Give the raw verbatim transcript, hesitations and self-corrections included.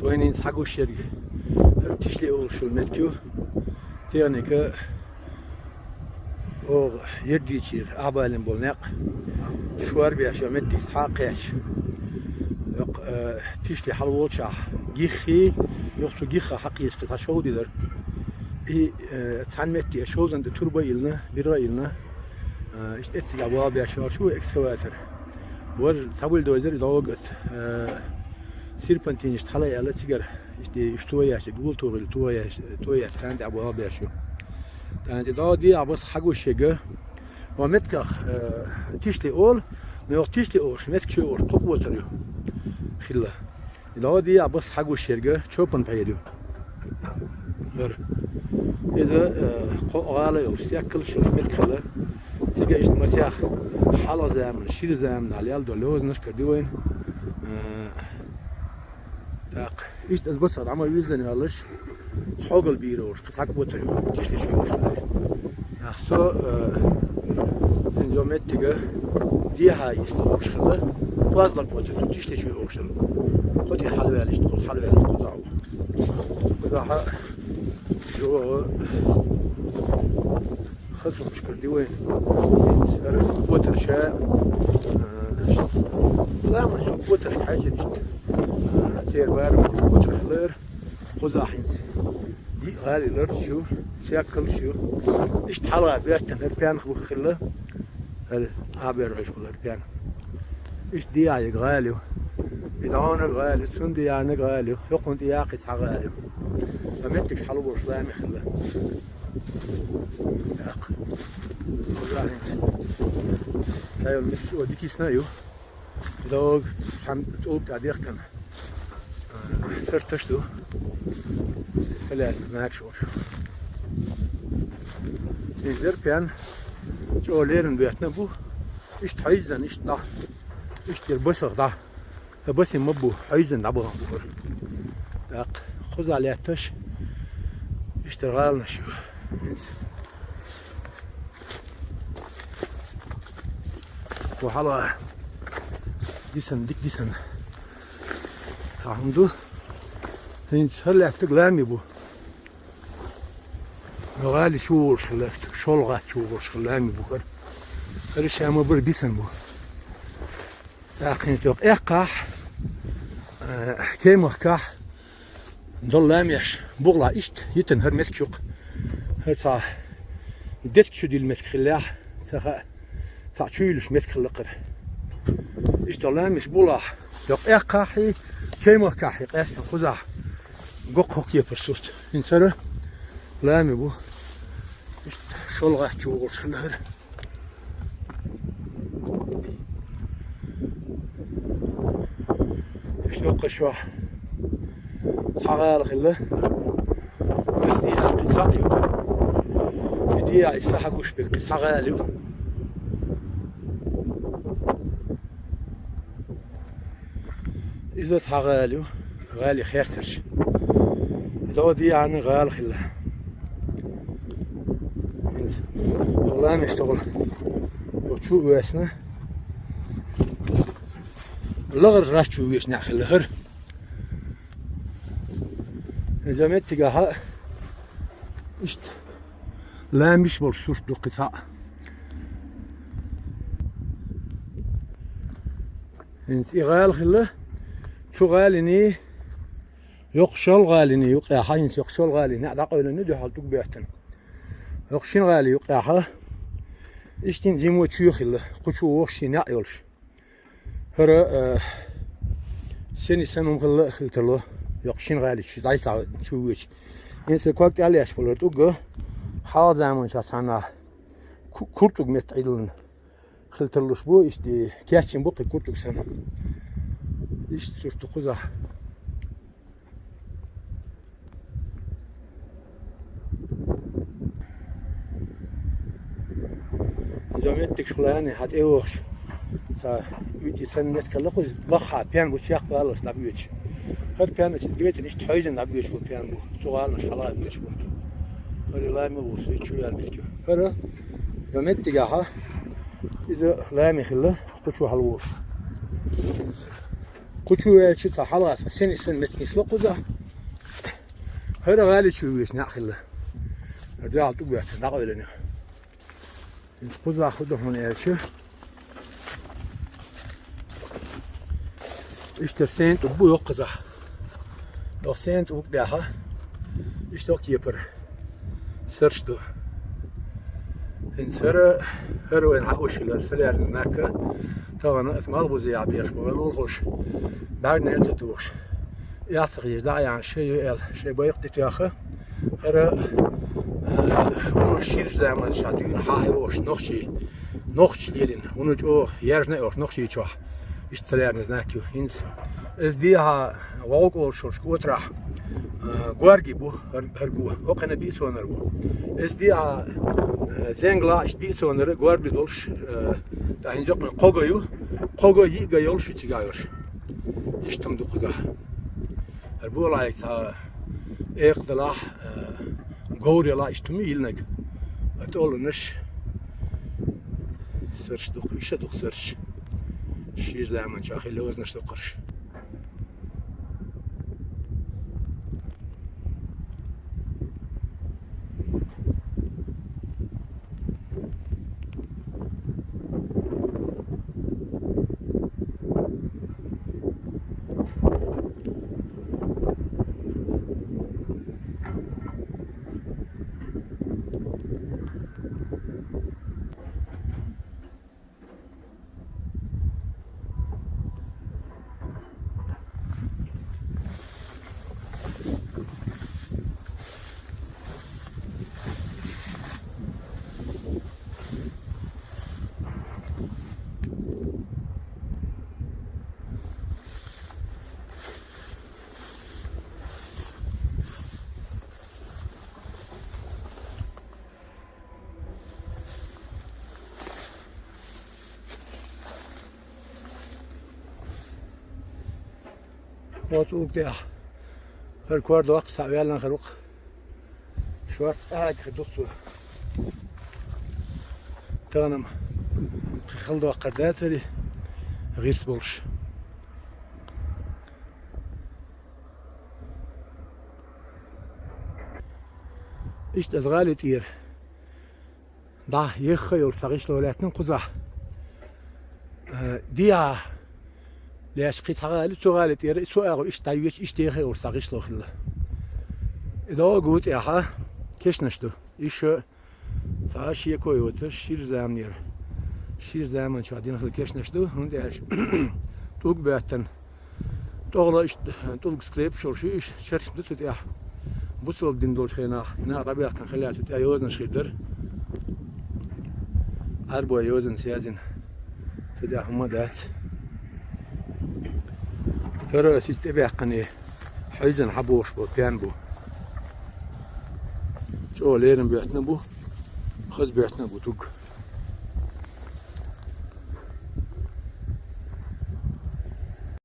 Вайнин схьагуш ерг. Тишле олуш йолу меттиг ю. Техника оха ердичийра ахбалина болу некъ. Шор беш йолу меттиг схьа а кхаьчча. Йоккха, э, тишле хьалаволчохь гиххий, йоккха цу гихха хьакхечу цхьа шов дилар. И, э, цхьана метте шовзан тӀе турба а йиллина, биргӀа а йиллина. Э, иштта эццигахь болх беш йолуш ву экскаватор. Важа цхьа бульдозер догӀу аса, э, серпантинашна хьала а яьлла цигара. Иштта уьш тоеш, гул тухийла тоеш, тоеш, царна тӀехь болх беш ю. ТӀаккха и догӀу дехьа баса хьагуш ерг. Ва меттигах, э, тишле олу, но йоккха тишле олуш, меттиг чу олуш, кхо котар ю хилла. И догӀу дехьа баса хьагуш ерг, чопан пхьер ю. ХӀара. Иза, э, кхо гӀала йолуш, стеккалш йолуш меттиг хилла. Цига иштта масех хьалха заманахь, шира заманахь лелла долу лёзанаш кара ду вайна. Э, тӀаккха иштта аса баса дӀа ма вирзина ваьллаш, хьогал бийр олуш, кхин цхьа котар ю, тишле чу йолуш хилла. Ах, со, э, цуьнан йо меттига дехьа йиста олуш хилла, кхозлагӀа котар ю, тишле чу йолуш хилла. Кхо тӀе хьалаваьлла иштта, кхуза хьалаваьлла, кхузахь ву. Кхузахь а, чӀогӀа хаза хӀумнаш кара ду вайна. ХӀинца хӀара котар ша, а, ламаз йолу котаршка хьаьжжина иштта. А, церан барамехь котар хилла хӀара. Кхузахь хӀинца диъ гӀала ларча ю, сехкалш ю. Иштта хьалха боьттина хӀара пен хӀух хилла. ХӀара а бер хьуьш хилла хӀара пен. Иштта дехьа ерг гӀала ю. И дӀогӀаниг гӀала ю, цунна дехьаниг гӀала ю, хӀокхунна тӀе яккхий цхьа гӀала ю. Ткъа меттигаш хьалаболуш лами хилла. ТӀаккха. Кхузахь хӀинца цхьа йолу миска чӀогӀа дика йисна а ю. ДогӀу цхьана тӀулг тӀе дехкана, а, сарташ ду. Салаьрга знакаш олуш. Иза пен чӀогӀа леррина боьттина бу. Иштта хьойззина, иштта дӀа. Иштта дера басах дӀа. Ткъа басина ма бу, хьойззина дӀабахана бу хӀара. ТӀаккха кхузахь лаьтташ, иштта гӀаланаш ю. ХӀинца. Кху хьала дисана, дика дисана цхьа хӀума ду. ХӀинца хӀара лаьттаг лами бу. Но гӀали чу волуш хилла, шолгӀат чу волуш хилла лами бу хӀара. ХӀара ша ма бара дисана бу. ТӀаккха хӀинца йоккха эккхахь, э, кемахкахь долу ламеш бугӀалахь иштта йитина хӀара меттиг чу-кх. ХӀара цхьа детка чу дилла меттиг хиллехь, ца хаьа, цхьа чу йиллуш меттиг хилла кхара. Иштта ламеш бугӀалахь, йоккха эккхахьий, кемахкахьий къаьстина кхузахь гоккха хӀокху кепара сурт. ХӀинца хӀара лами бу. Иштта шолгӀат чу волуш хилла хӀара. Иштта кху шо цхьа гӀала хилла. Ас дехьа кхин цхьаъ ю. И дехьа и сахьа гуш берг кхин цхьа гӀала ю. Иза цхьа гӀала ю, гӀали херцарш. ДогӀу дехьана гӀала хилла. Иза ламеш тохула. Чу а весна. ЛагӀарш гӀаш чу вешна хилла хӀара. Иза меттигахьа иштта ламеш болуш сурт ду кхин цхьаъ. ХӀинца и гӀала хилла, цу гӀалиний, йоккха шолгӀа гӀалиний юкъехьа, хӀинца йоккха шолгӀа гӀалиний неӀ дӀакъевлина дуьхьал тӀуг баьттина. Йоккха шина гӀали юкъехьа, иштта зимо чу хилла, кху чу вохуш шина неӀ йолуш. ХӀара, э, сени санна хӀума хилла а хила тарло, йоккха шина гӀали чу дӀасахьа чу веча. ХӀинца ког тӀе а леш болура тӀугга, хьалха заманчохь цхьаннахь ку-, куртуг метта Ӏиллина хила тарлуш бу, иштта кечйина бу кхин куртуг санна. Иштта сурт ду кхузахь. Иза меттигаш хилла хьан тӀе вахаш. Цхьа уьйтӀи санна меттиг хилла кхуза, лаххьа пен бу чекхбаллалц дӀабоьдуш. ХӀара пен аса гайтина иштта хьойзина дӀабоьдуш бу пен бу. Цу гӀаланаш хьалха боьдуш бу. ХӀара лами бу, со чу ваьлла меттиг. ХӀара, иза меттигахьа, иза лами хилла, кху чу хьалаволуш. Кху чу ваьлча цхьа хьалха цхьа сени сан меттигаш ло кхузахь. ХӀара гӀали чу веза неӀ хилла. ХӀара дуьхьал тӀу гӀоьртина дӀакъевлина. ХӀинца кхузахь хӀу ду хьуна аьлча. Иштта сен тӀуб бу йоккхазахь. Йоккха сен тӀуб тӀехьа. Иштта йоккха кепара сарш ду. ХӀинца хӀара, хӀара вайна хьаушилар, са лерза знака. Тахана ас малхбузехь беш бу, вай лулахуш. БӀаьрнера ца тухуш. Яц хеза дӀа а яьнна, шен ю аьлла, шен байкъ тӀетоьхна. ХӀара, э, вуно шира заманчохь дуьйна хьахьа йогӀуш нохчий, нохчий лелийна, вуно чӀогӀа яьржина а йолуш Нохчийчохь, иштта цхьа лерина знак ю. ХӀинца иза дехьа вовк олуш йолуш котарахь, э, горги бу, хӀар-, хӀара го, хӀокхуьнан биъ цонара ву. Иза дехьа, э, зенгала иштта биъ цонара горби долуш, э, тӀаккха хӀинца кхо го ю, кхо го йиъ го йолуш ю цигахь йолуш. Иштта хӀума ду кхузахь. ХӀара болахь цхьа экха далахь, э, говр ялахь, иштта хӀума йиллинарг. Ат оланаш сарш дукха, иша дукха сарш. Шира заманчохь хилла йозанаш дукхарш. Вот угтехь. ХӀара кор доккху схьа ваьллан хир ву-кх. Шорта тӀаьхьа хир ду-кх цо. Тахана-м кхин хала доккхур дацара гӀирс болуш. Иштта аса гӀали тӀера дӀа ехха йолуш цхьа гӀишло лаьттина кхузахь. Э, диа леш кхин цхьа гӀали, цу гӀали тӀера, цу агӀо иштта дӀайоьдуш, иштта ехха йолуш цхьа гӀишло хилла. И догӀу тӀехьа кешнаш ду. Иша цхьа шеко йоцуш, шира заманера. Шира заманчохь дина хилла кешнаш ду, хӀунда аьлча тӀулг боьттина. ТӀогӀла иштта тӀулг склепаш йолуш ю, иштта шерш ду цу тӀехь. Бусалба дин долчу хенахь, нах дӀабаьхкина хилла цу тӀехь йозанаш хир дара. Ӏарбой йозанаш язйина. Цу тӀехь хӀумма дац. ХӀара аса иза тӀебаьккхина, хьуьйзана хьан бохуш бу, пен бу. ЧӀогӀа лерина боьттина бу, хаза боьттина бу тӀулг.